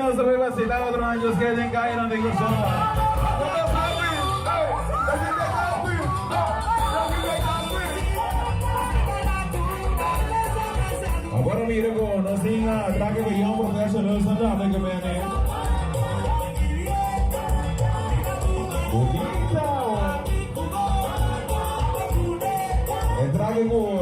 nos ta bai basila otro nan Dios ke den kayanan di Kòrsou. Awor mira ku nos tin atrake ku young professionals nan tambe ke bini. Bunita. E trake ku.